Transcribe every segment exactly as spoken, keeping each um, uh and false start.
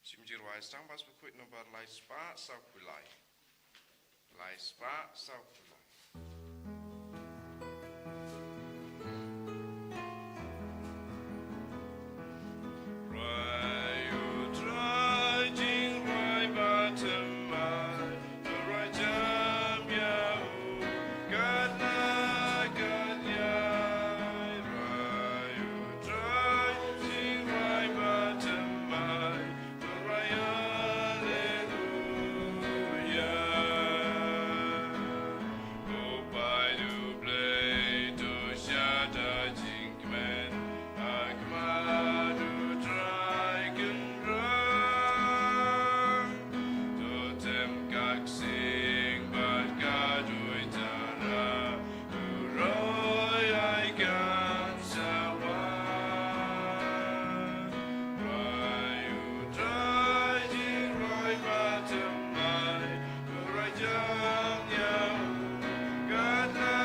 Shim Jingrwai Sdang Bas Bakhuid number lai spah saw phew lai. Lai spah saw phew lai. Rwai u Trai, jingrwai ba thymmai, u rwai jam ïa u, kat la kat ïai. Rwai u Trai, jingrwai ba thymmai, u rwai Alleluia. Ko paid U Blei, to shata jingkmen ha khmat U Trai Kynrad. To them ka ksing bad ka duitara, u roi ai kan sa wan. Rwai u Trai, jingrwai ba thymmai, u rwai jam ïa u, kat la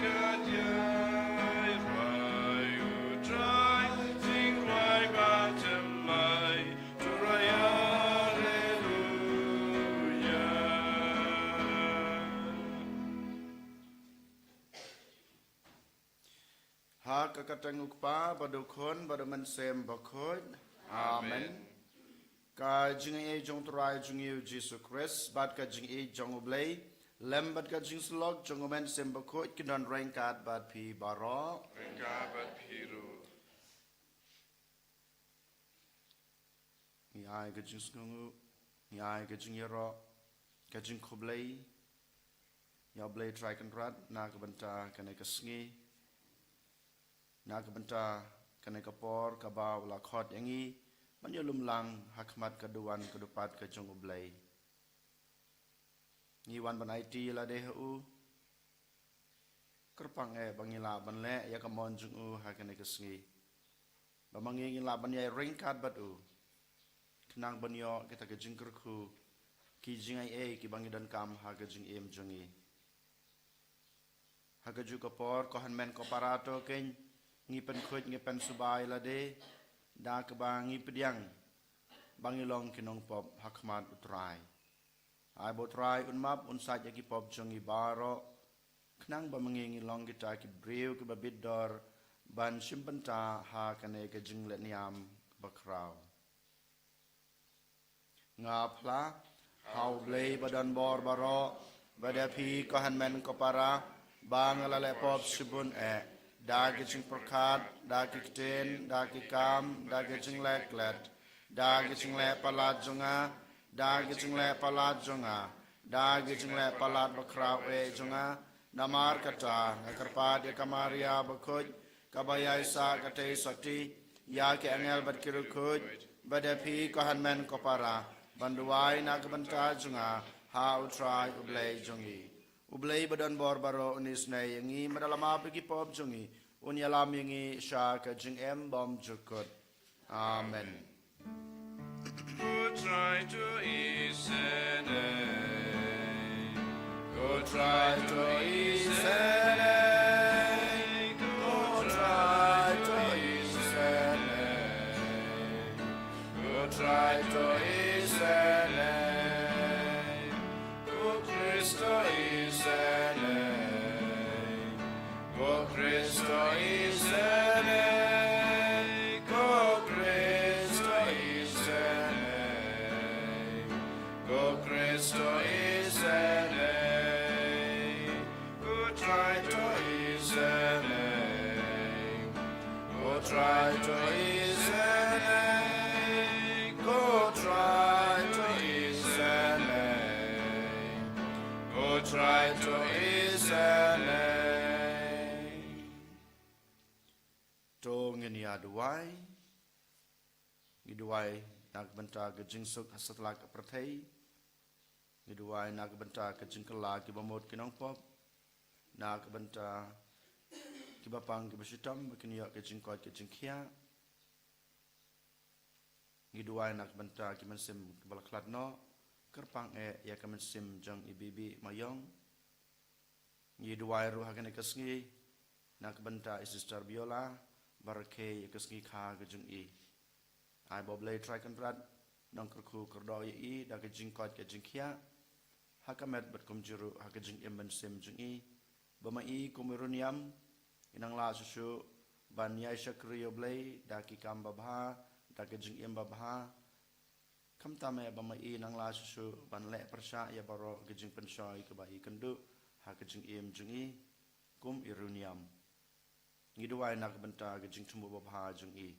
kat ïai. Rwai u Trai, jingrwai ba thymmai, u rwai Alleluia. Ha ka kyrteng U Kpa bad U Khun bad U Mynsiem Bakhuid. Amen. Amen. Ka jingaiei jong U Trai jong ngi U Jisu Khrist bad ka jingïeit jong U Blei lem bad ka jingsyllok jong U Mynsiem Bakhuid kin don ryngkat bad phi baroh. Ryngkat bad phi ruh. Ngi ai ka jingsngewnguh, ngi ai ka jingïaroh, ka jingkhublei ïa U Blei Trai Kynrad na ka bynta kane ka sngi, na ka bynta kane ka por kaba u la khot ïa ngi ban ïalum lang ha khmat ka duwan ka dupat ka jong U Blei. Ngi wan ban aiti lade ha u. Kyrpang eh ba ngi lah ban leh ïa ka mon jong u ha kane ka sngi, ba ma ngi ngin lah ban ïai ryngkat bad u, khnang ban ïoh kita ki jingkyrkhu, ki jingaiei kiba ngi donkam ha ka jingim jong ngi. Ha kajuh ka por, ko hynmen ko para, to kein ngi pynkhuid, ngi pynsuba ïa lade da kaba ngi pdiang ba ngi long ki nongpop ha khmat U Trai. Ai ba U Trai un map, un sait ïa ki pop jong ngi baroh, khnang ba ma ngi ngin long kita ki briew kiba bit dor ban shim bynta ha kane ka jinglehniam bakhraw. Nga phla ha U Blei ba don bor baroh, bad ïa phi ko hynmen ko para, ba nga la leh pop shibun eh, da ki jingpyrkhat, da ki ktien, da ki kam, da ki jingleh klet, da ki jingleh palat jong nga, da ki jingleh palat jong nga, da ki jingleh palat bakhraw eh jong nga. Namar kata nga kyrpad ïa ka Maria bakhuid, kaba ïai sah katei sati, ïa ki angel bad ki riewkhuid, bad ïa phi ko hynmen ko para, ban duwai na ka bynta jong nga ha U Trai U Blei jong ngi. U Blei ba don bor baroh un isynei ïa ngi, bad un ïalam ïa ki pop jong ngi, un ïalam ïa ngi sha ka jingim bymjukut. Amen. Ko Trai to isynei. Ko Trai to isynei. Ko Trai to isynei. Ko Trai to isynei. Ko Khrist to isynei. Ko Khrist to isynei. Ko Khrist to isynei. Ko Khrist to isynei. Ko Trai to isynei. Ko Trai to isynei. Ko Trai to isynei. Ko Trai to isynei. To ngin ïa duwai. Ngi duwai na ka bynta ka jingsuk ha satlak ka pyrthei. Ngi duwai na ka bynta ka jingkylla kiba mut ki nongpop, na ka bynta kiba pang kiba shitom ba kin ïoh ka jingkoit ka jingkhiah. Ngi duwai na ka bynta ki mynsiem kiba la khlad noh, kyrpang eh ïa ka mynsiem jong i Bibi Mayong. Ngi duwai ruh ha kane ka sngi na ka bynta i Sister Biola, ba rakhe ïa ka sngi kha ka jong i. Ai ba U Blei Trai Kynrad nongkyrkhu kyrdoh ïa i da ka jingkoit ka jingkhiah ha ka met bad kumjuh ruh ha ka jingim mynsiem jong i, ba ma i kum i riewniam i nang lah shuh shuh ban ïai shakri ïa U Blei da ki kam babha, da ka jingim babha. Khamtam eh ba ma i nang lah shuh shuh ban leh pyrshah ïa baroh ki jingpynshoi kiba i kynduh ha ka jingim jong i kum i riewniam. Ngi duwai na ka bynta ka jingthmu babha jong i.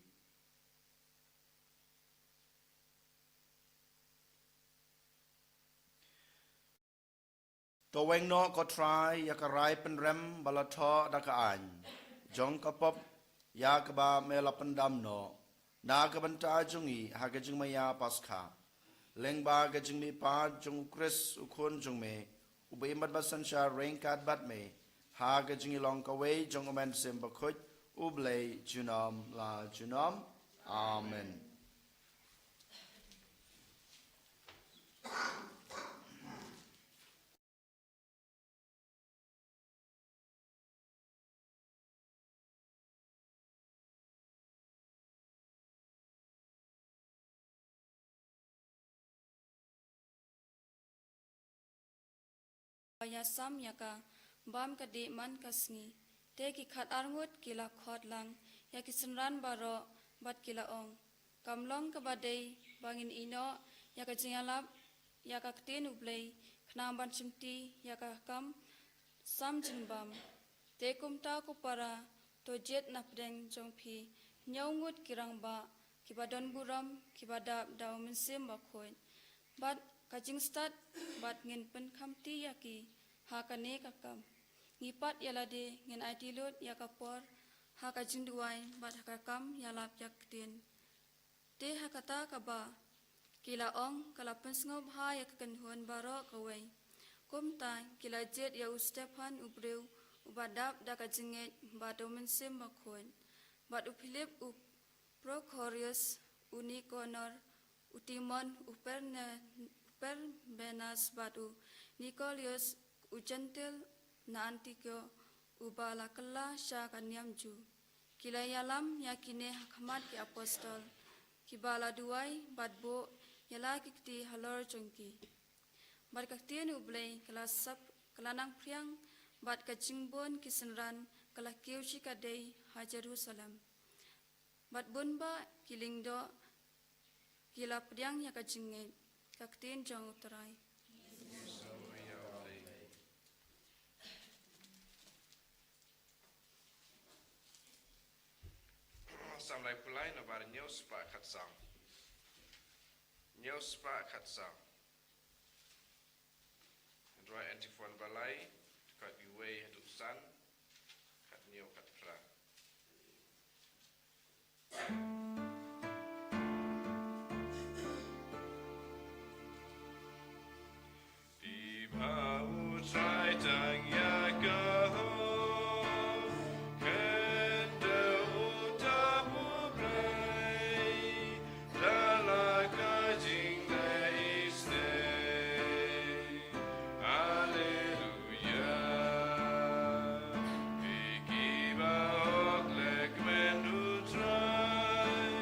To weng noh ko Trai ïa ka rai pynrem ba la thoh da ka aiñ jong ka pop ïa kaba me la pyndam noh na ka bynta jong i ha ka jingmaïa Paskha. Lyngba ka jingmihpat jong U Khrist U Khun jong me, uba im bad ba synshar ryngkat bad me ha ka jingïalong kawei jong U Mynsiem Bakhuid, U Blei junom la junom. Amen. Ba ïasam ïa ka bam ka dih man ka sngi. Te ki khatar ngut ki la khot lang ïa ki synran baroh bad ki la ong, kam long kaba dei ba ngin ïehnoh ïa ka jingïalap ïa ka ktien U Blei khnang ban shimti ïa ka kam sam jingbam. Te kumta ko para, to jied na pdeng jong phi hynñiew ngut ki rangbah kiba don burom kiba dap da U Mynsiem Bakhuid bad ka jingstad, bad ngin pynkhamti ïa ki ha kane ka kam. Ngi pat ïa lade ngin aiti lut ïa ka por ha ka jingduwai bad ha ka kam ïalap ïa ka ktien. Te ha kata kaba ki la ong ka la pynsngewbha ïa ka kynhun baroh kawei. Kumta ki la jied ïa u Stephan, u briew uba dap da ka jingngeit bad U Mynsiem Bakhuid, bad u Philip, u Prokhorius, u Nikanor, u Timon, u Perne-, Permenas bad u Nikolaus, u Jentil na Antioch, uba la kylla sha ka niam Jiw. Ki la ïalam ïa kine ha khmat ki apostol, kiba la duwai bad buh ïa la ki kti halor jong ki. Bad ka ktien U Blei ka la sap, ka la nang phriang, bad ka jingbun ki synran ka la kiew shikatdei ha Jerusalem. Bad bun bah ki lyngdoh ki la pdiang ïa ka jingngeit. Ka ktien jong U Trai. Salm laiphew lai, nabar hynñiew spah khatsaw. Hynñiew spah khatsaw. Hynrei antiphon ba lai, dkhot uwei haduh san, khathynñiew, khatphra. Te ba U Trai tang ïa ka hok, khyndew uta U Blei, da la ka jingdei isynei. Haleluya. Phi kiba hok, le kmen U Trai,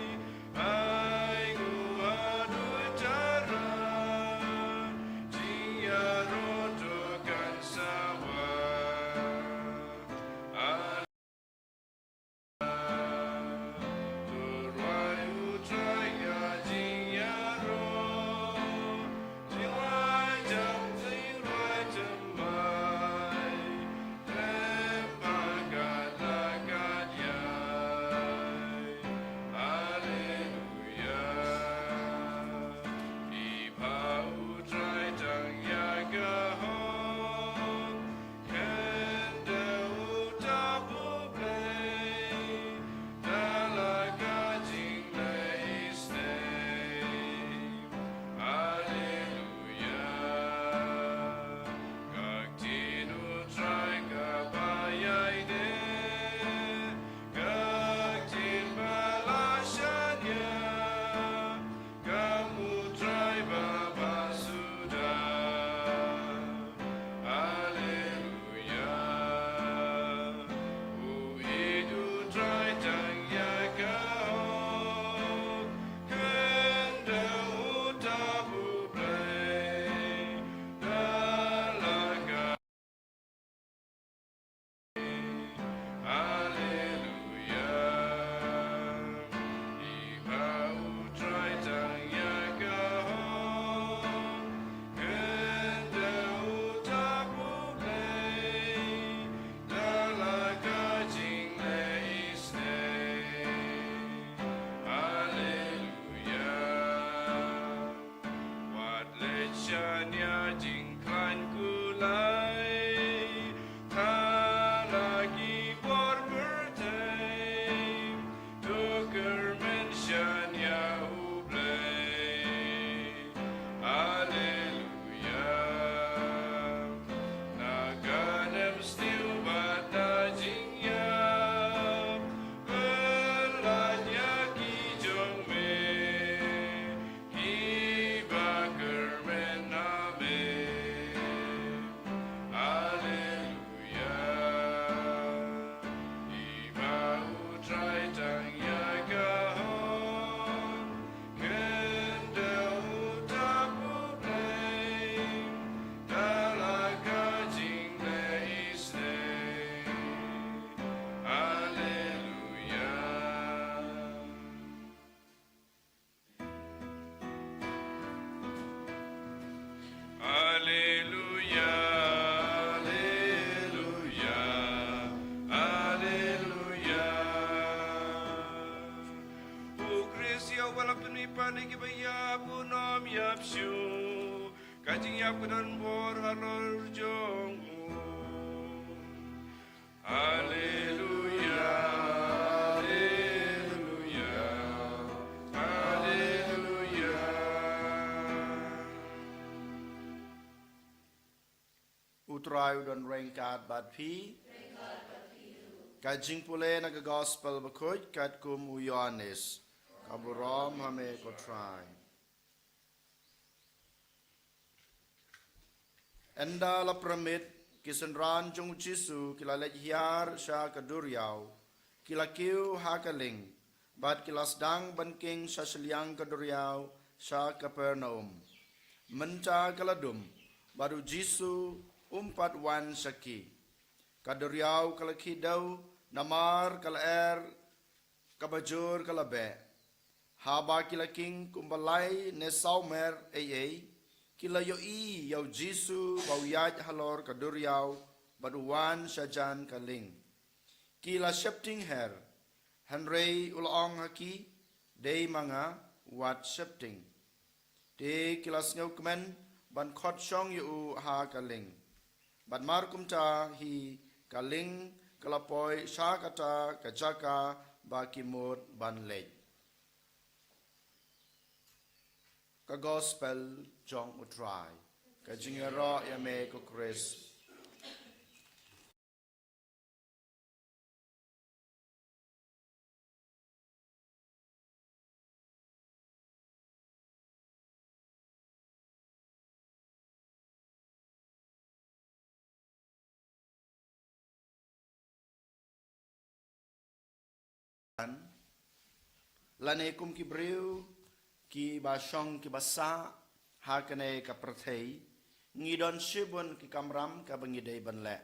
Nym ïap shuh, ka jingïap ka don bor halor jong u. Haleluya, haleluya, haleluya. U Trai u don ryngkat bad phi. Ka jingpule na ka Gospel bakhuid katkum u Ïoannis. Ka burom ha me ko Trai. Ynda la pyrmit, ki synran jong u Jisu ki la leit hiar sha ka duriaw, ki la kiew ha ka lieng, bad ki la sdang ban king sha shiliang ka duriaw sha Kapernaum. Mynta ka la dum, bad u Jisu um pat wan sha ki. Ka duriaw ka la khih dew, namar ka lyer kaba jur ka la beh. Haba ki la king kumba lai ne saw mer ei ei, ki la ïohi ïa u Jisu ba u ïaid halor ka duriaw bad u wan shajan ka lieng. Ki la sheptieng her, hynrei u la ong ha ki, dei ma nga, wat sheptieng. Te ki la sngewkmen ban khot shong ïa u ha ka lieng. Bad mar kumta hi ka lieng ka la poi sha kata ka jaka ba ki mut ban leit. Ka Gospel jong u Trai. Ka jingïaroh ïa me ko Khrist. Lane kum ki briew kiba shong kiba sah ha kane ka pyrthei, ngi don shibun ki kamram kaba ngi dei ban leh.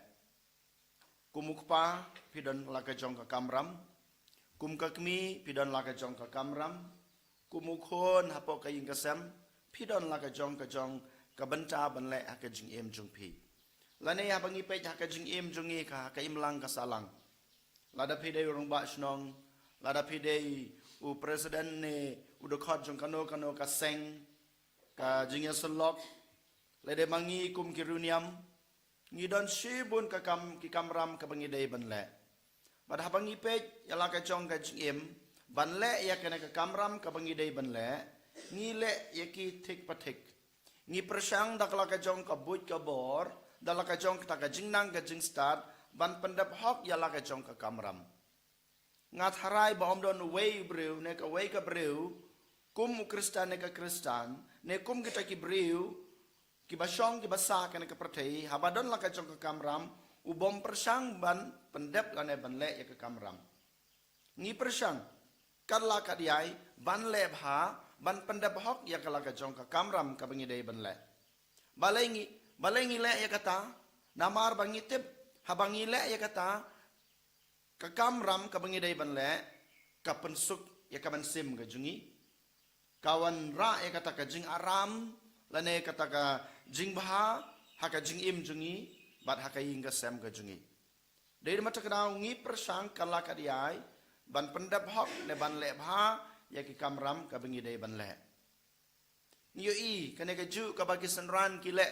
Kum u kpa, phi don la ka jong ka kamram. Kum ka kmie, phi don la ka jong ka kamram. Kum u khun hapoh ka ïing ka sem, phi don la ka jong ka jong ka bynta ban leh ha ka jingim jong phi. Lane haba ngi peit ha ka jingim jong ngi ka, ka imlang ka sahlang. Lada phi dei u rangbah shnong, lada phi dei u president ne u dkhot jong kano kano ka seng, ka jingïasyllok, lada ma ngi kum ki riewniam, ngi don shibun ka kam, ki kamram kaba ngi dei ban leh. Bad haba ngi peit ïa la ka jong ka jingim ban leh ïa kane ka kamram kaba ngi dei ban leh, ngi leh ïa ki thik pa thik. Ngi pyrshang da ka la ka jong ka buit ka bor, da la ka jong kata ka jingnang ka jingstad, ban pyndep hok ïa la ka jong ka kamram. Nga tharai ba ym don uwei u briew ne kawei ka briew, kum u Khristan ne ka Khristan, ne kum kita ki briew kiba shong kiba sah ha kane ka pyrthei, haba don la ka jong ka kamram, u bym pyrshang ban pyndep lane ban leh ïa ka kamram. Ngi pyrshang kat la kat ïai ban leh bha, ban pyndep hok ïa ka la ka jong ka kamram kaba ngi dei ban leh. Balei ngi, balei ngi leh ïa kata? Namar ba ngi tip, haba ngi leh ïa kata, ka kamram kaba ngi dei ban leh, ka pynsuk ïa ka mynsiem ka jong ngi. Ka wanrah ïa kata ka jingaram, lane kata ka jingbha ha ka jingim jong ngi, bad ha ka ïing ka sem ka jong ngi. Dei da kata ka daw ngi pyrshang kat la kat ïai ban pyndep hok ne ban leh bha ïa ki kamram kaba ngi dei ban leh. Ngi ïohi kane ka juh kaba ki synran ki leh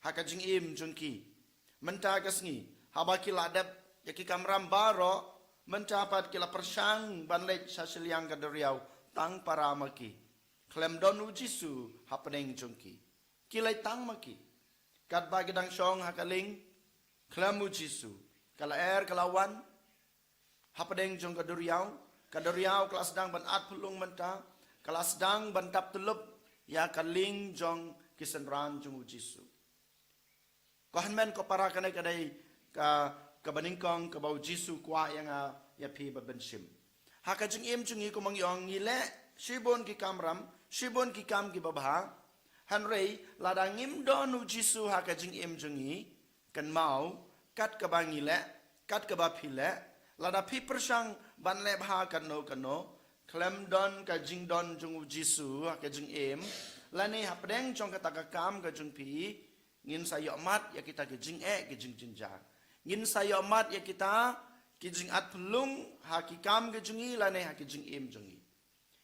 ha ka jingim jong ki. Mynta ka sngi, haba ki la dep ïa ki kamram baroh, mynta pat ki la pyrshang ban leit sha shiliang ka duriaw tang para ma ki, khlem don u Jisu hapdeng jong ki. Ki leit tang ma ki. Katba ki dang shong ha ka lieng, khlem u Jisu, ka lyer ka la wan hapdeng jong ka duriaw, ka duriaw ka la sdang ban at phyllung mynta, ka la sdang ban tap tyllup ïa ka lieng jong ki synran jong u Jisu. Ko hynmen ko para, kane ka dei ka, kaba nyngkong kaba u Jisu kwah ïa nga ïa phi ba phin shim. Ha ka jingim jong ngi, kumba ngi ong, ngi leh shibun ki kamram, shibun ki kam kiba bha. Hynrei lada ngim don u Jisu ha ka jingim jong ngi, kynmaw, kat kaba ngi leh, kat kaba phi leh, lada phi pyrshang ban leh bha kano kano, khlem don ka jingdon jong u Jisu ha ka jingim, lane hapdeng jong kata ka kam ka jong phi, ngin sa ïohmat ïa kita ki jingeh ki jingjynjar. Ngin sa ïohmat ïa kita ki jingat phyllung ha ki kam ki jong ngi lane ha ki jingim jong ngi.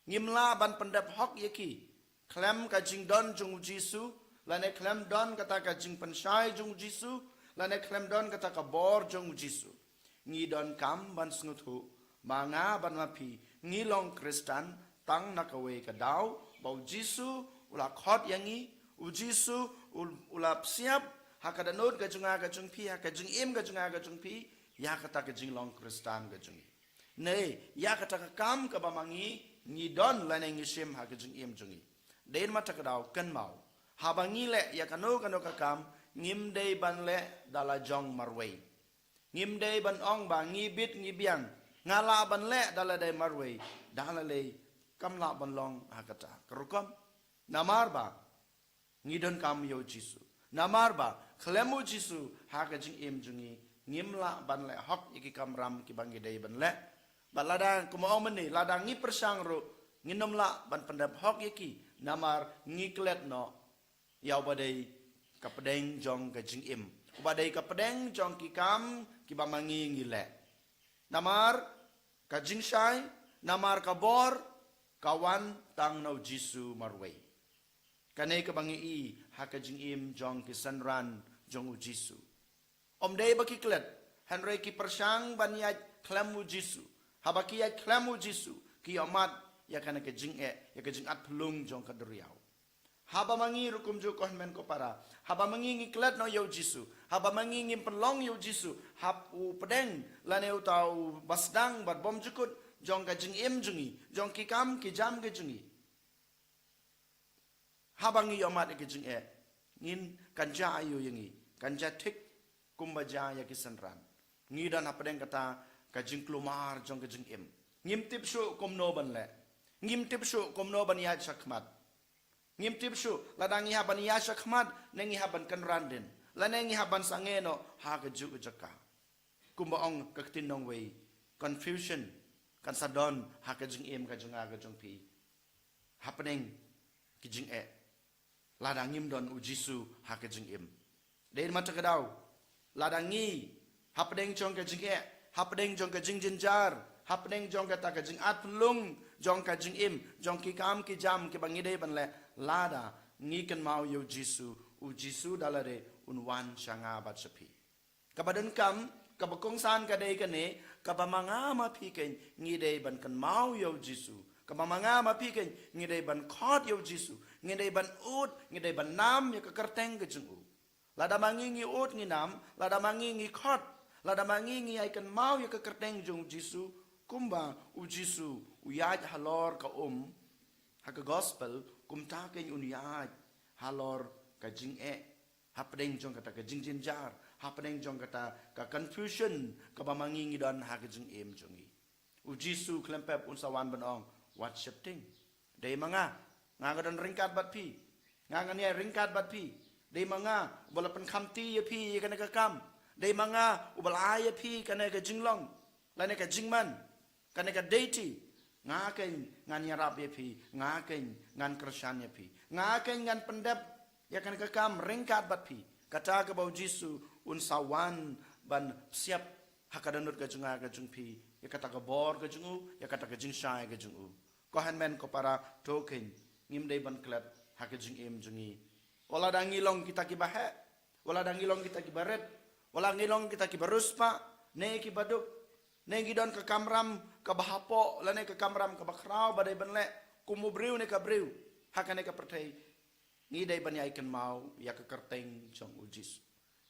Ngim lah ban pyndep hok ïa ki. khlem ka jingdon jong u Jisu, lane khlem don kata ka jingpynshai jong u Jisu, lane khlem don kata ka bor jong u Jisu. Ngi donkam ban sngewthuh, ma nga bad ma phi, ngi long Khristan tang na kawei ka daw, ba u Jisu u la khot ïa ngi, u Jisu u, u la psiap ha ka dohnud ka jong nga ka jong phi, ha ka jingim ka jong nga ka jong phi, ïa kata ka jinglong Khristan ka jong ngi. Ne ïa kata ka kam kaba ma ngi ngi don lane ngi shim ha ka jingim jong ngi. Dei ma kata ka daw kynmaw, haba ngi leh ïa kano kano ka kam, ngim dei ban leh da la jong marwei. Ngim dei ban ong ba ngi bit ngi biang, nga lah ban leh da lade marwei, da lade kam lah ban long ha kata ka rukom. Namar ba ngi donkam ïa u Jisu. Namar ba khlem u Jisu ha ka jingim jong ngi, ngim lah ban leh hok ïa ki kamram kiba ngi dei ban leh. Bad lada, kumba ong mynne, lada ngi pyrshang ruh, ngin ym lah ban pyndep hok ïa ki. Namar ngi klet noh ïa uba dei ka pdeng jong ka jingim, uba dei ka pdeng jong ki kam kiba ma ngi ngi leh. Namar ka jingshai, namar ka bor, ka wan tang na u Jisu marwei. Kane kaba ngi i ha ka jingim jong ki synran jong u Jisu. Ym dei ba ki klet, hynrei ki pyrshang ban ïaid khlem u Jisu. Haba ki ïaid khlem u Jisu, ki ïohmad ïa kane ka jingeh, ïa ka jingatphyllung jong ka duriaw. Haba ma ngi ruh kumjuh ko hynmen ko para, haba ma ngi ngi klet noh ïa u Jisu, haba ma ngi ngim pynlong ïa u Jisu hap u pdeng lane uta uba sdang bad bymjukut jong ka jingim jong ngi, jong ki kam ki jam ka jong ngi. Haba ngi ïohmad ïa ka jingeh, ngin, kan jia aiu ïa ngi? Kan jia thik kumba jia ïa ki synran. Ngi don hapdeng kata ka jingkulmar jong ka jingim. Ngim tip shuh kumno ban leh. Ngim tip shuh kumno ban ïaid shakhmat. Ngim tip shuh lada ngi hap ban ïaid shakhmat ne ngi hap ban kynran dien, lane ngi hap ban sangeh noh ha kajuh ka jaka. Kumba ong ka ktien nongwei, confusion kan sa don ha ka jingim ka jong nga ka jong phi hapdeng ki jingeh, lada ngim don u Jisu ha ka jingim. Dei ma kata ka daw, lada ngi hapdeng jong ka jingeh, hapdeng jong ka jingjynjar, hapdeng jong kata ka jingatphyllung jong ka jingim, jong ki kam ki jam kiba ngi dei ban leh, lada ngi kynmaw ïa u Jisu, u Jisu da lade un wan sha nga bad sha phi. Kaba donkam, kaba kongsan ka dei kane, kaba ma nga ma phi keiñ ngi dei ban kynmaw ïa u Jisu. Kaba ma nga ma phi keiñ ngi dei ban khot ïa u Jisu. Ngi dei ban ud, ngi dei ban nam ïa ka kyrteng ka jong u. Lada ma ngi ngi ud ngi nam, lada ma ngi ngi khot, lada ma ngi ngi ïai kynmaw ïa ka kyrteng jong u Jisu, kumba u Jisu u ïaid halor ka um ha ka gospel, kumta keiñ un ïaid halor ka jingeh, hapdeng jong kata ka jingjynjar, hapdeng jong kata ka confusion kaba ma ngi ngi don ha ka jingim jong ngi. U Jisu khlem pep un sa wan ban ong, wat sheptieng. Dei ma nga, nga nga don ryngkat bad phi. Nga ngan ïai ryngkat bad phi. Dei ma nga uba la pynkhamti ïa phi ïa kane ka kam. Dei ma nga uba la ai ïa phi kane ka jinglong lane ka jingman, kane ka deity. Nga keiñ ngan ïarap ïa phi, nga keiñ ngan kyrshan ïa phi, nga keiñ ngan pyndep ïa kane ka kam ryngkat bad phi. Kata kaba u Jisu un sa wan ban psiap ha ka dohnud ka jong nga ka jong phi, ïa kata ka bor ka jong u, ïa kata ka jingshai ka jong u. Ko hynmen ko para, to keiñ ngim dei ban klet ha ka jingim jong ngi. Wat lada ngi long kita kiba heh, wat lada ngi long kita kiba rit, wat lada ngi long kita kiba riewspah ne kiba duk, ne ngi don ka kamram kaba hapoh lane ka kamram kaba khraw ba dei ban leh kum u briew ne ka briew ha kane ka pyrthei, ngi dei ban ïai kynmaw ïa ka kyrteng jong u Jisu.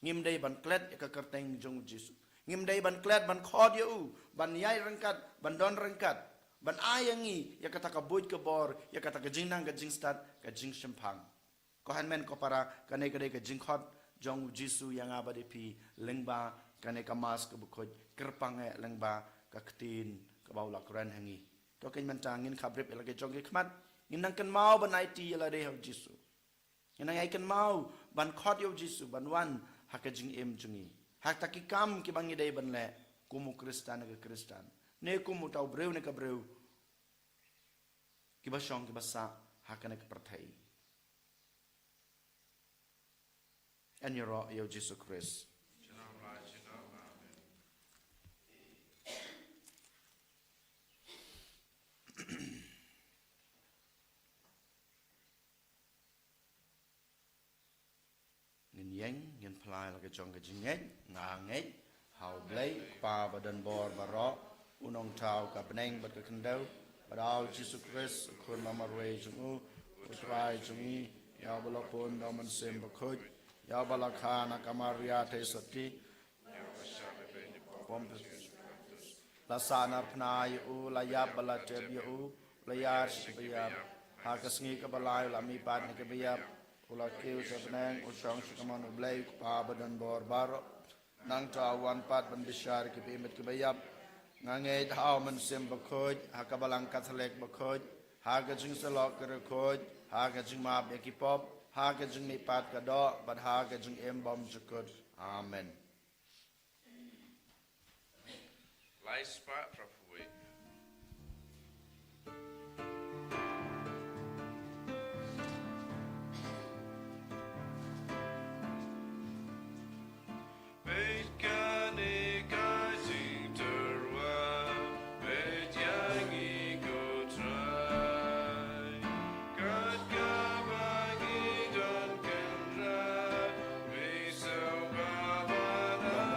Ngim dei ban klet ïa ka kyrteng jong u Jisu. Ngim dei ban klet ban khot ïa u, ban ïai ryngkat, ban don ryngkat, ban ai ïa ngi ïa kata ka buit ka bor, ïa kata ka jingnang ka jingstad, ka jingshemphang. Ko hynmen ko para, kane ka dei ka jingkhot jong u Jisu ïa nga bad ïa phi lyngba kane ka Mass kaba khuid, kyrpang eh lyngba ka ktien kaba u la kren ha ngi. To keiñ mynta ngin khapbrip ïa la ka jong ka khmat, ngin nang kynmaw ban aiti ïa lade ha u Jisu. Ngin nang ïai kynmaw ban khot ïa u Jisu ban wan ha ka jingim jong ngi, ha kita ki kam kiba ngi dei ban leh kum u Khristan ne ka Khristan, ne kum uta u briew ne ka briew kiba shong kiba sah ha kane ka pyrthei. Yn ïaroh ïa u Jisu Khrist. Lai la ka jong ka jingngeit, nga ngeit ha U Blei, Kpa ba don bor baroh, u nongthaw ka bneng bad ka khyndew, bad ha U Jisu Khrist, u Khun ba marwei jong u, u Trai jong ngi, ïa uba la pun da U Mynsiem Bakhuid, ïa uba la kha na ka Maria Theisotti, la sahnarphna ïa u, la ïap bad la tep ïa u, la ïar sha kiba ïap. Ha ka sngi kaba lai u la mihpat na kiba ïap, u la kiew sha bneng, u shong sha kamon U Blei U Kpa ba don bor baroh. Nangta u wan pat ban bishar ïa kiba im bad kiba ïap. Nga ngeit ha U Mynsiem Bakhuid, ha ka Balang Katholik bakhuid, ha ka Jingsylla Bakhuid, ha ka jingmap ïa ki pop, ha ka jingmihpat ka doh, bad ha ka jingim bymjukut. Amen. Lai spah phra phew wei. Peit kane ka jingtyrwa, peit ïa ngi ko Trai. Kat kaba ngi don kynrad, peit sngewbha ban ai.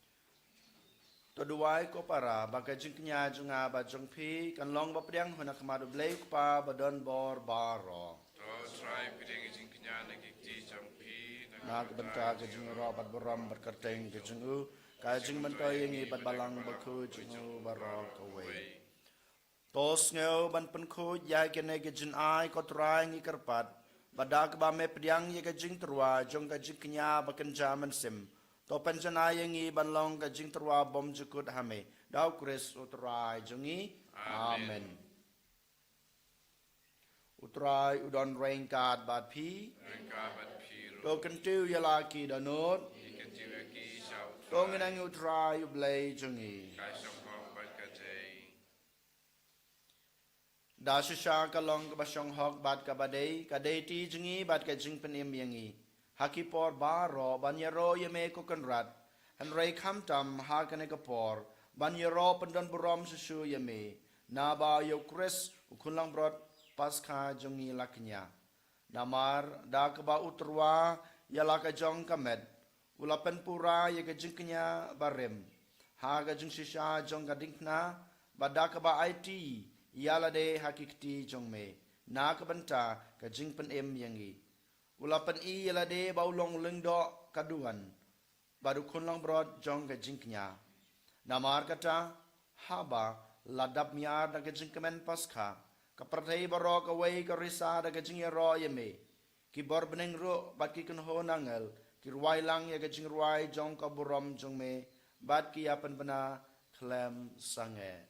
Amen. To duwai ko para, ba ka jingkñia jong nga bad jong phi kan long ba pdiang ha khmat U Blei U Kpa ba don bor baroh. To Trai, pdiang ka jingkñia na ki kti jong phi, na ka bynta ka jingïaroh bad burom bad kyrteng ka jong u, ka jingmyntoi ïa ngi bad Balang Bakhuid jong u baroh kawei. To sngew ban pynkhuid ïa kane ka jingai, ko Trai, ngi kyrpad, ba da kaba me pdiang ïa ka jingtyrwa jong ka jingkñia ba kynja mynsiem, to pynjanai ïa ngi ban long ka jingtyrwa bymjukut ha me, da U Khrist U Trai jong ngi. Amen. Amen. U Trai u don ryngkat bad phi. Ryngkat bad phi ruh. To kyntiew ïa la ki dohnud. Ngi kyntiew ïa ki sha U Trai. To ngin nang ïa U Trai U Blei jong ngi. Ka shong hok bad ka dei. Da shisha ka long kaba shong hok bad kaba dei, ka dei kti jong ngi bad ka jingpynim ïa ngi ha ki por baroh ban ïaroh ïa me ko Kynrad. Hynrei khamtam ha kane ka por ban ïaroh pyndon burom shuh shuh ïa me, naba ïa U Khrist U Khun Langbrot Paskha jong ngi la kñia. Namar da kaba u tyrwa ïa la ka jong ka met, u la pynpura ïa ka jingkñia barim ha ka jingshisha jong ka diengphna, bad da kaba aiti ïa lade ha ki kti jong me na ka bynta ka jingpynim ïa ngi. U la pyni ïa lade ba u long u lyngdoh ka duwan bad u khun langbrot jong ka jingkñia. Namar kata, haba la dap miar da ka jingkmen Paskha, ka pyrthei baroh kawei ka risa da ka jingïaroh ïa me. Ki bor bneng ruh bad ki kynhun angel ki rwai lang ïa ka jingrwai jong ka burom jong me, bad ki ïa pynbna khlem sangeh.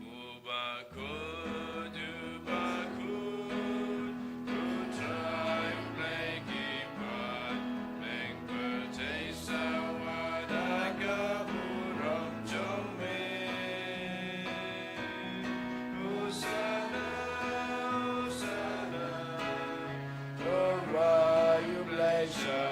U bakhuid, u bakhuid, u Trai U Blei ki paid, bneng pyrthei sawa da ka burom jong me. Hosana, Hosana, to Trai U Blei sha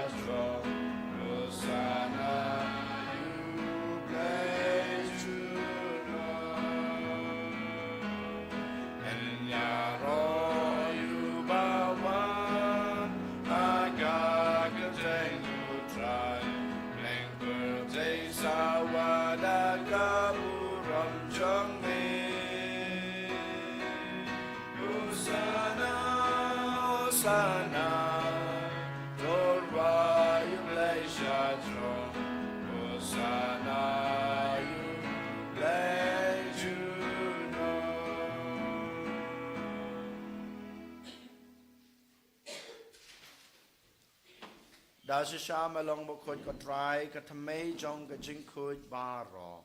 Hosanna, to rwai ïa u Blei sha jrong. Hosanna ïa u Blei junom. Da shisha me long bakhuid ko Trai, ka thymmei jong ka jingkhuid baroh.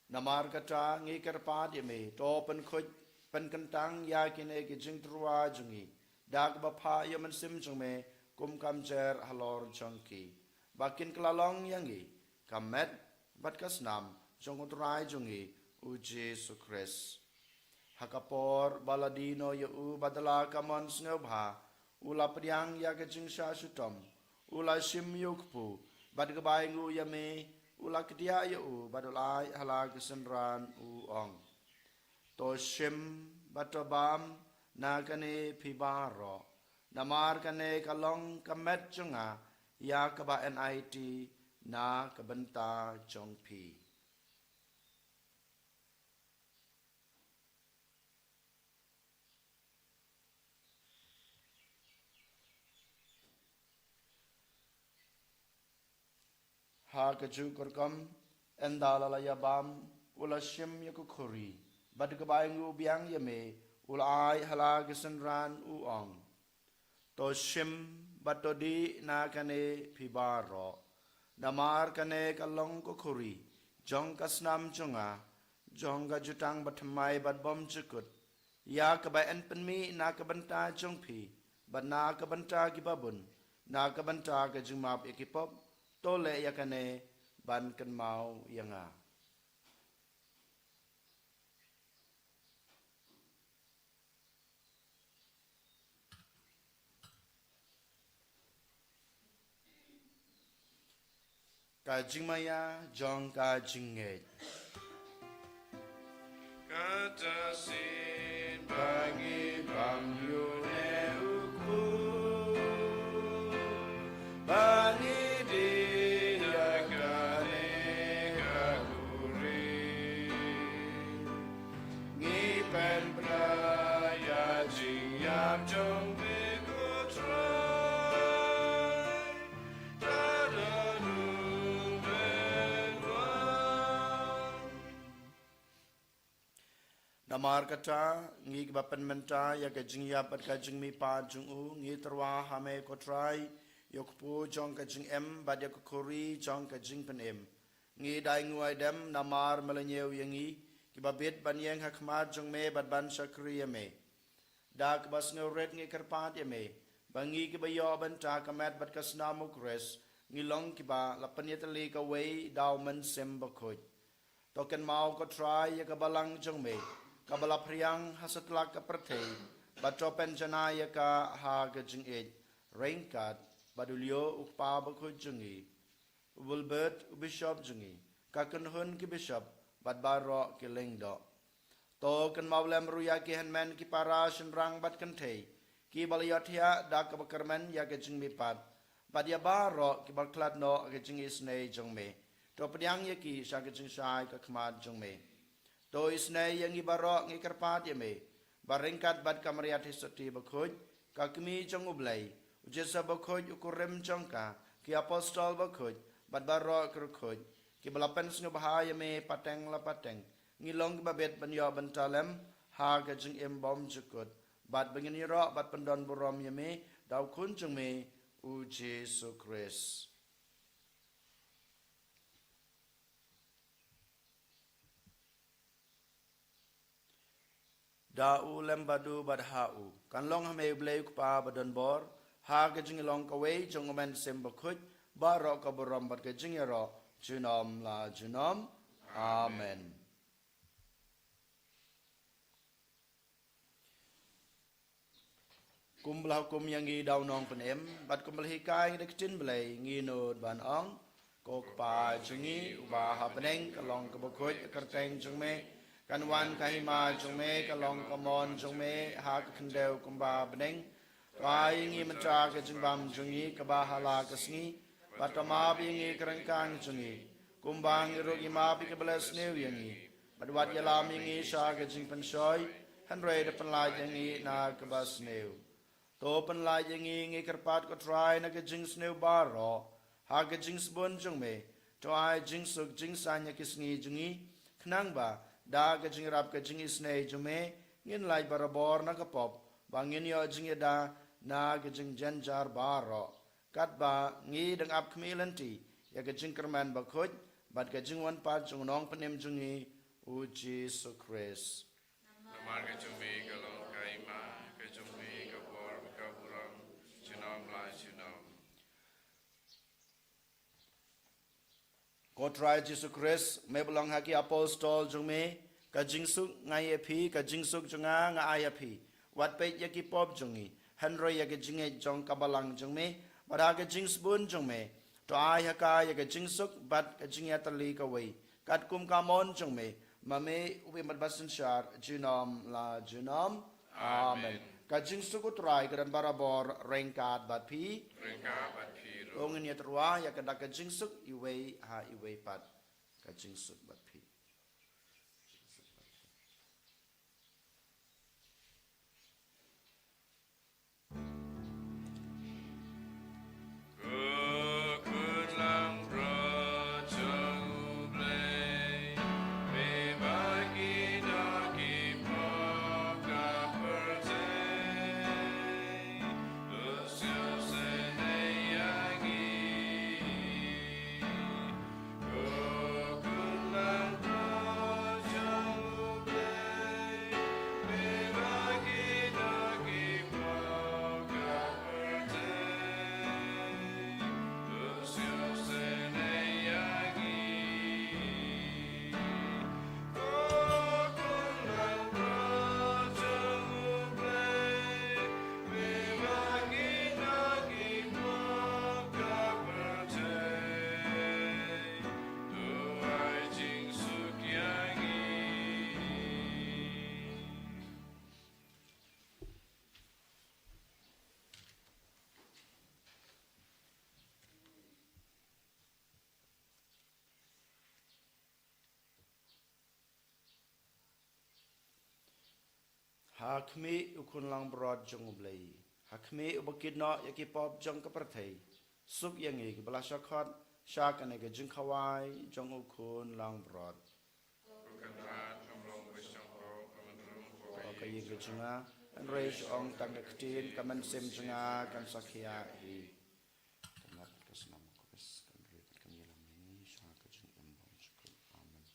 Namar kata ngi kyrpad ïa me, to pynkhuid pynkyntang ïa kine ki jingtyrwa jong ngi da kaba phah ïa u Mynsiem jong me kum ka mjer halor jong ki, ba kin kylla long ïa ngi ka met bad ka snam jong u Trai jong ngi u Jisu Khrist. Ha ka por ba la die noh ïa u bad da la ka mon sngewbha, u la pdiang ïa ka jingshah shitom, u la shim ïa u kpu, bad ka bai nguh ïa me, u la kdiah ïa u bad u la ai ha la ki synran, u ong: To shim bad to bam na kane phi baroh, namar kane ka long ka met jong nga ïa kaba en aiti na ka bynta jong phi. Ha kajuh ka rukom, ynda la la ïa bam, u la shim ïa ka khuri, bad ka bai nguh biang ïa me, u la ai ha la ki synran, u ong: To shim bad to dih na kane phi baroh, namar kane ka long ka khuri jong ka snam jong nga, jong ka jutang bathymmai bad bymjukut, ïa kaba yn pynmih na ka bynta jong phi bad na ka bynta ki babun, na ka bynta ka jingmap ïa ki pop. To leh ïa kane ban kynmaw ïa nga. Ka jingmaïa jong ka jingngeit. Kata shisien ba ngi bam ïa une u kpu, ba ngi dih ïa kane ka khuri, ngi pynbna ïa ka jingïap jong me ko Trai, ta don u pynwan. Namar kata, ngi kiba pynmynta ïa ka jingïap bad ka jingmihpat jong u, ngi tyrwa ha me ko Trai, ïa u kpu jong ka jingim bad ïa ka khuri jong ka jingpynim. Ngi dei nguh ai dem namar me la ñiew ïa ngi, kiba bit ban ïeng ha khmat jong me bad ban shakri ïa me. Da kaba sngewrit ngi kyrpad ïa me, ba ngi kiba ïoh bynta ka met bad ka snam u Khrist, ngi long kiba la pynïatylli kawei da u Mynsiem Bakhuid. To kynmaw ko Trai ïa ka balang jong me, kaba la phriang ha satlak ka pyrthei, bad to pynjanai ïa ka ha ka jingïeit, ryngkat bad u Leo u Kpa Bakhuid jong ngi, u Wilbert u bishop jong ngi, ka kynhun ki bishop bad baroh ki lyngdoh. To kynmaw lem ruh ïa ki hynmen ki para shynrang bad kynthei, kiba la ïohthiah da kaba kyrmen ïa ka jingmihpat, bad ïa baroh kiba khlad noh ha ka jingisynei jong me. To pdiang ïa ki sha ka jingshai ka khmat jong me. To isynei ïa ngi baroh ngi kyrpad ïa me, ba ryngkat bad ka Maria Theisotti Bakhuid, ka Kmie jong u Blei, u Joseph Bakhuid u kurim jong ka, ki apostol bakhuid, bad baroh ki riewkhuid, kiba la pynsngewbha ïa me pateng la pateng, ngi long kiba bit ban ïoh bynta lem ha ka jingim bymjukut, bad ba ngin ïaroh bad pyndonburom ïa me da u Khun jong me u Jisu Khrist. Da u lem bad u bad ha u, kan long ha me u Blei u Kpa badonbor, ha ka jinglong kawei jong u Mynsiem Bakhuid, baroh ka burom bad ka jingïaroh junom la junom. Amen. Kumba la hukum ïa ngi da u Nongpynim, bad kumba la hikai ngi da ka ktien Blei, ngi nud ban ong: Ko Kpa jong ngi uba ha bneng, ka long kaba khuid ka kyrteng jong me, kan wan ka hima jong me, ka long ka mon jong me ha ka khyndew kumba ha bneng. To ai ïa ngi mynta ka jingbam jong ngi kaba ha la ka sngi, bad to map ïa ngi ka ryngkang jong ngi, kumba ngi ruh ngi map ïa kiba la sniew ïa ngi, bad wat ïalam ïa ngi sha ka jingpynshoi, hynrei da pynlait ïa ngi na kaba sniew. To pynlait ïa ngi, ngi kyrpad ko Trai, na ka jingsniew baroh ha ka jingsbun jong me. To ai jingsuk jingsaiñ ïa ki sngi jong ngi, khnang ba da ka jingïarap ka jingisynei jong me, ngin lait barabor na ka pop, ba ngin ïoh jingïada na ka jingjynjar baroh. Katba ngi dang ap khmih lynti ïa ka jingkyrmen bakhuid bad ka jingwan pat jong u Nongpynim jong ngi, u Jisu Khrist. Namar ka jong me ka long ka hima, ka jong me ka bor, ka burom, junom la junom. Ko Trai Jisu Khrist, me ba ong ha ki apostol jong me, ka jingsuk nga ai ïa phi, ka jingsuk jong nga nga ai ïa phi. Wat peit ïa ki pop jong ngi, hynrei ïa ka jingngeit jong ka balang jong me, bad ha ka jingsbun jong me, to ai ha ka ïa ka jingsuk bad ka jingïatylli kawei, katkum ka mon jong me, ma me u Blei bad basynshar junom la junom. Amen. Amen. Ka jingsuk u Trai ka don barabor ryngkat bad phi. Ryngkat bad phi ruh. To ngin ïatyrwa ïa ka dak ka jingsuk iwei ha iwei pat. Ka jingsuk bad phi. Ha khmih u khun langbrot jong U Blei, ha khmih uba kit noh ïa ki pop jong ka pyrthei, suk ïa ngi kiba la shah khot sha kane ka jingkhawai jong u khun langbrot. Ko Kynrad, ngam long ba shong ko, ka mynsiem ka jong nga, hynrei shu ong tang ka ktien, ka mynsiem jong nga kan sa khih hi. Ka mat ka snam ka bes kan rit kan ïalam ïa ngi sha ka jingim ba shakri. Amen.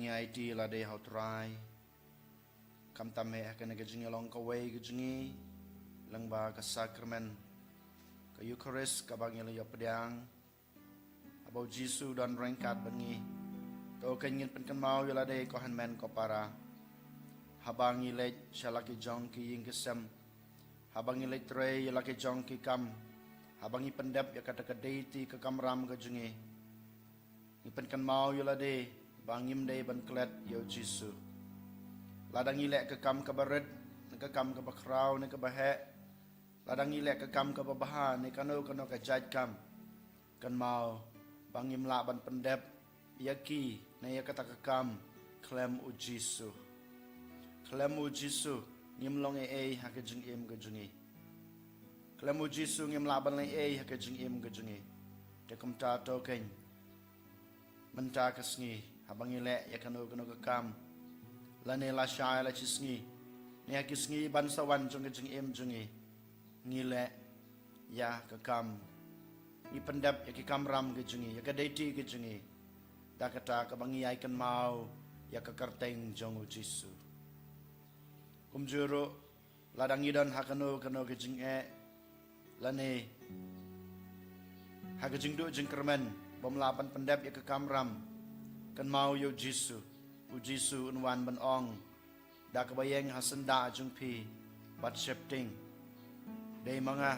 Ngi aiti ïa lade ha u Trai. Khamtam eh ha kane ka jingïalong kawei ka jong ngi lyngba ka sakramen ka Eukharist kaba ngi la ïoh pdiang. Haba u Jisu u don ryngkat bad ngi, to kein ngin pynkynmaw ïa lade ko hynmen ko para. Haba ngi leit sha la ki jong ki ïing ki sem, haba ngi leit trei ïa la ki jong ki kam, haba ngi pyndep ïa kata ka deiti ka kamram ka jong ngi, ngi pynkynmaw ïa lade ba ngim dei ban klet ïa u Jisu. Lada ngi leh ka kam kaba rit ne ka kam kaba khraw ne kaba heh, lada ngi leh ka kam kaba bha ne kano kano ka jait kam, kynmaw ba ngim lah ban pyndep ïa ki ne ïa kata ka kam khlem u Jisu. Khlem u Jisu ngim long ei ei ha ka jingim ka jong ngi. Khlem u Jisu ngim lah ban long ei ei ha ka jingim ka jong ngi. Te kumta to kein, mynta ka sngi, haba ngi leh ïa kano kano ka kam, lane lashai lashisngi, ne ha ki sngi ban sa wan jong ka jingim jong ngi, ngi leh ïa ka kam, ngi pyndep ïa ki kamram ka jong ngi, ïa ka deiti ka jong ngi, da kata kaba ngi ïai kynmaw ïa ka kyrteng jong u Jisu. Kumjuh ruh, lada ngi don ha kano kano ka jingeh, lane ha ka jingduh jingkyrmen bym lah ban pyndep ïa ka kamram, kynmaw ïa u Jisu. U Jisu un wan ban ong da kaba ïeng ha syndah jong phi bad sheptieng, dei ma nga,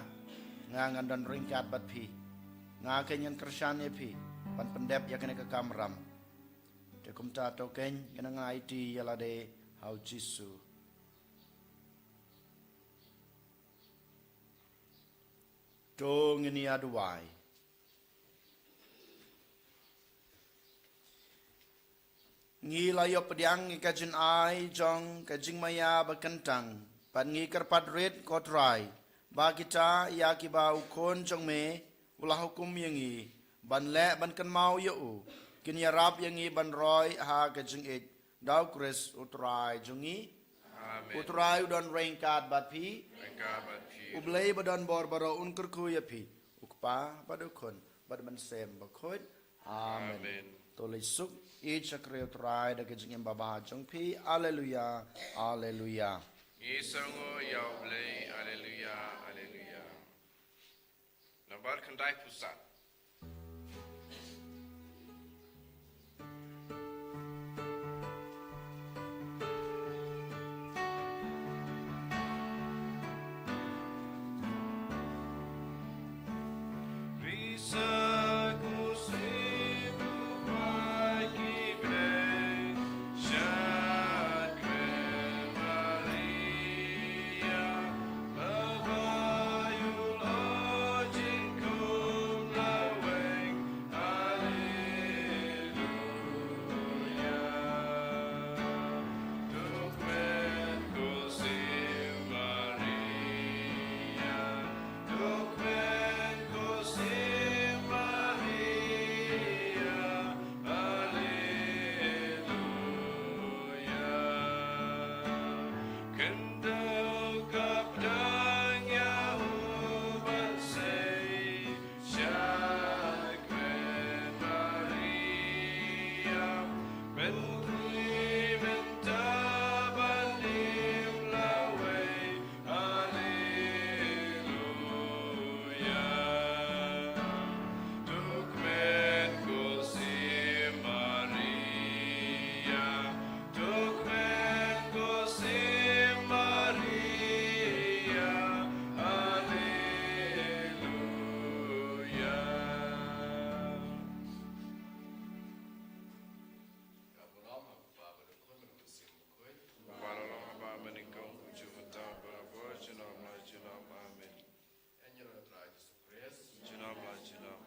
nga ngan don ryngkat bad phi. Nga kein ngan kyrshan ïa phi ban pyndep ïa kane ka kamram. Te kumta to kein, ngin nang aiti ïa lade ha u Jisu. To ngin ïa duwai. Ngi la ïoh pdiang ïa ka jingai jong ka jingmaïa ba kyntang, bad ngi kyrpad rit ko Trai, ba kita ïa kiba u Khun jong me u la hukum ïa ngi ban leh ban kynmaw ïa u, kin ïarap ïa ngi ban roi ha ka jingïeit, da u Khrist u Trai jong ngi. Amen. U Trai u don ryngkat bad phi. Ryngkat bad phi. U Blei ba don bor baroh un kyrkhu ïa phi, u Kpa bad u Khun bad u Mynsiem Bakhuid. Amen. Amen. To leit suk, ïeit shakri u Trai da ka jingim babha jong phi. Alleluia, alleluia. Ngi sngewnguh ïa u Blei. Alleluia, alleluia. Nambar khyndai phew saw. Kaba long ha u Kpa bad u Khun bad u Mynsiem Bakhuid. Kaba long ha u bynta mynnyngkong, kumjuh mynta, barabor, junom la junom. Amen. Ïa ngi ruh, Trai Jisu Khrist. Junom la junom.